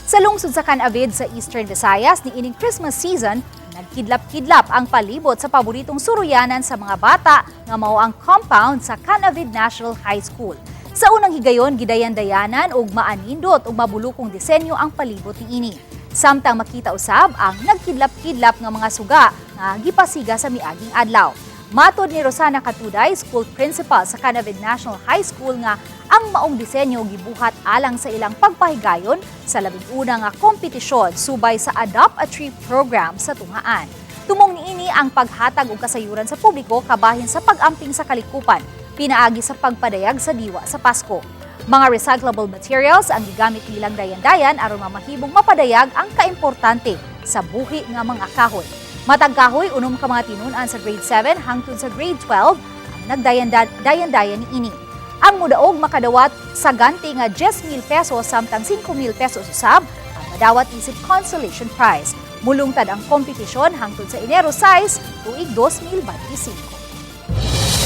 Sa lungsod sa Can-avid sa Eastern Visayas, niining Christmas season, nagkidlap-kidlap ang palibot sa paboritong suruyanan sa mga bata nga mao ang compound sa Can-avid National High School. Sa unang higayon, gidayan-dayanan og maanindot og mabulukong disenyo ang palibot niini. Samtang makita usab ang nagkidlap-kidlap nga mga suga nga gipasiga sa miaging adlaw. Matod ni Rosana Katuday, school principal sa Can-avid National High School, nga ang maong disenyo gibuhat alang sa ilang pagpahigayon sa 11 nga kompetisyon subay sa Adopt a Tree program sa tunghaan. Tumong niini ang paghatag og kasayuran sa publiko kabahin sa pag-amping sa kalikupan, pinaagi sa pagpadayag sa diwa sa Pasko. Mga recyclable materials ang gigamit nilang dayan-dayan aron mamahimong mapadayag ang kaimportante sa buhi nga mga kahoy. Matag kahoy, 6 ka mga tinun-an sa grade 7 hangtod sa grade 12 ang nagdayan-dayan niini. Ang mudaog makadawat sa ganti nga 10,000 pesos, samtang 5,000 pesos usab ang madawat isip consolation prize. Mulungtad ang kompetisyon hangtod sa Enero 6, tuig 2025.